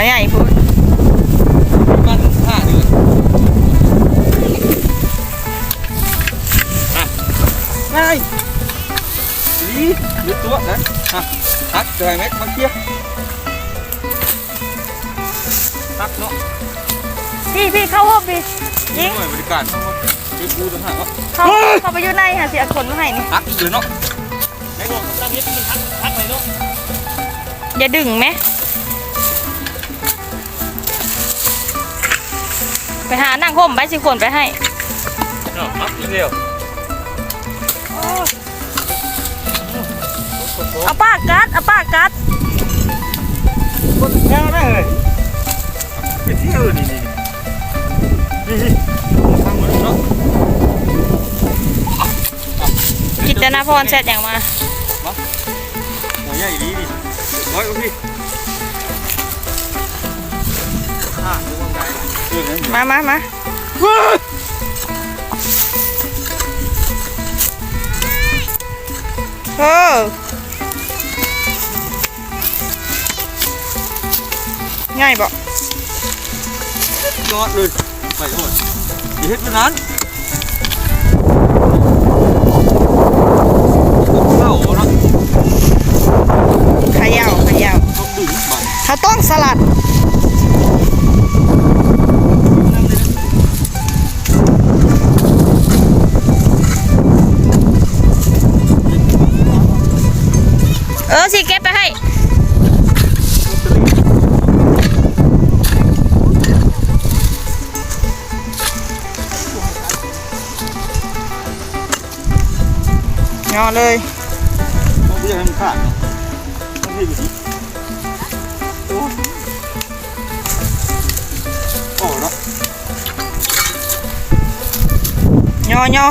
ປາໃຫຍ່ພຸ້ນ ມັນຫ້າເດືອນ ອ່ະ ງ່າຍອີ່ຫຼີ ຫຼືຕົວະນະ ອ່ະ ຮັກ ໃສ່ແມັກ ມາເຄຍ ຮັກເນາະ ພີ່ ພີ່ ເຂົ້າຮ່ມພີ່ ຍິງ ໜ່ວຍບໍລິການເຮົາ ເກັບປູຕ່າງຫາກເນາະ ເຂົ້າ ເຂົ້າໄປຢູ່ໃນຫາ ຊິເອົາຂົນມາໃຫ້ນີ້ ຮັກອີກແລ້ວເນາະ ໃນບ່ອນຕັ້ງເຮັດມັນຫັກ ຫັກໄປເນາະ ຢ່າດຶງແມະ ໄປຫານັ່ງຮົ່ມໄປ ຊິຂົນໄປໃຫ້ ເນາະ ຫັກອີກແລ້ວ ເອົາປາກກັດ ເອົາປາກກັດ ຄົນແຖວໄດ້ເຮີ້ຍ ໄປທ່ຽວນີ້ ນີ້ ນີ້ ນີ້ ທາງເບິ່ງເນາະ. ຈິດຕະນາພອນແຊດຫຍັງມາ? ມາ ຫົວໃຫຍ່ດີນີ້ ຮ້ອຍກວ່າພີ້ ອ່າ ມາ ມາ ມາ ເວີ້ຍ ເອີ ໃຫຍ່ບໍ່? ຍອດເລີຍ ໄປໂອດ ຢ່າເຮັດແບບນັ້ນ ເຂົ້າເນາະ ຂະເຍົາ ຂະເຍົາ ຕ້ອງດຶງບາດ ເຮົາຕ້ອງສະຫຼັດ ເອີ ຊິເກັບໄປໃຫ້ ຍໍເລີຍ ບໍ່ຢາກໃຫ້ມັນຂາດເນາະ ຕ້ອງເຮັດແບບນີ້ ໂອ້ ອອກແລ້ວເນາະ ຍໍ ຍໍ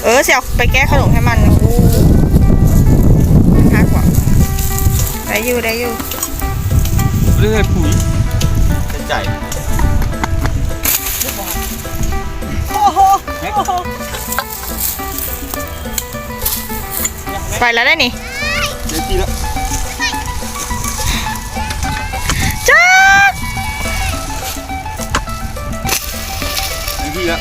ເອີ ຊິເອົາໄປແກ້ຂະໜົມໃຫ້ມັນ ໂອ້ ມັນຮັກວ່າ ໄດ້ຢູ່ ໄດ້ຢູ່ ບໍ່ໄດ້ໃສ່ປຸ໋ຍ ໃສ່ໃຈ ໂອ້ໂຫ ໂອ້ໂຫ. ໄປແລ້ວໄດ໋ນີ້ ໄດ້ທີ່ແລ້ວ ຈັກ ໄດ້ທີ່ແລ້ວ